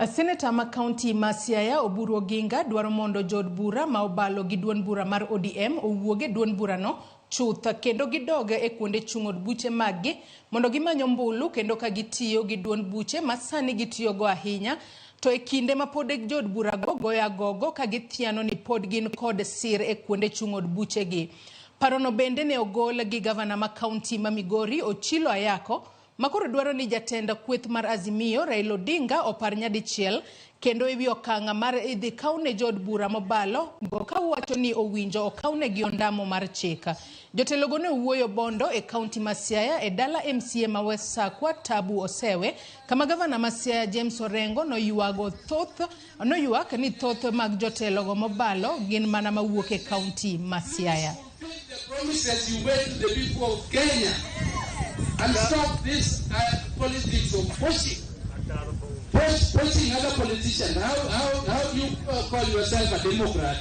Seneta ma kaunti ma Siaya Oburu Oginga dwaro mondo jood bura ma obalo gi duond bura mar ODM owuog e duond burano chuth kendo gidog e kuonde chung' od buche maggi mondo gimany ombulu kendo ka gitiyo gi duond buche ma sani gitiyogo ahinya to e kinde ma pod jood burago goyo agogo ka githiano ni pod gin kod sir e kuonde chung' od buchegi. Parono bende ne ogol gi gavana ma kaunti ma Migori Ochilo Ayako makoro dwaro ni jatend kweth mar Azimio Raila Odinga opar nyadichiel kendo ewi okang' mar idhi kawne jood bura mobalo go kawacho ni owinjo okawnegi ondamo mar chik. Jotelogo ne owuoyo Bondo e kaunti ma Siaya e dala MCA ma West Sakwa Tabu Osewe kama gavana ma Siaya James Orengo noywak ni thoth mag jotelogo mobalo gin mana mawuok e kaunti ma Siaya. The promises you made to the people of Kenya and stop this politics of pushing other politicians. How do you call yourself a Democrat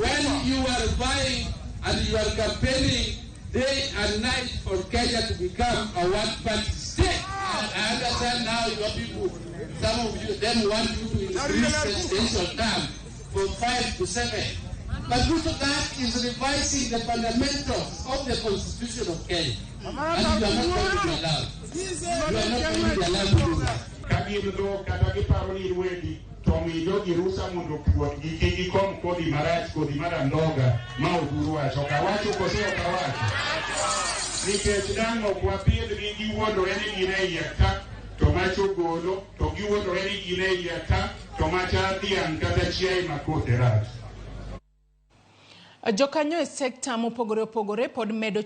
when you are vying and you are campaigning day and night for Kenya to become a one-party state? I understand now your people, some of you, them want you to increase presidential term from 5 to 7. But Ruto, that is revising the fundamentals of the Constitution of Kenya. And you are not going to be allowed. You are not going to be allowed to do that. Ka gin dhok kata giparo ni rwedhi to mi jogi rusa mondo okuotgi kik gikom kodhi marach kodhi mar andhoga ma Oburu wacho. Ok awacho kose ok awacho? Nikech dang' ok wapidhgi giwuondore ni gin e iye ka to mach ogolo to giwuondore ni gin e iye ka to macha dhiang' kata chiaye ma kothe rach. Jokanyo e sekta mopogore opogore pod medo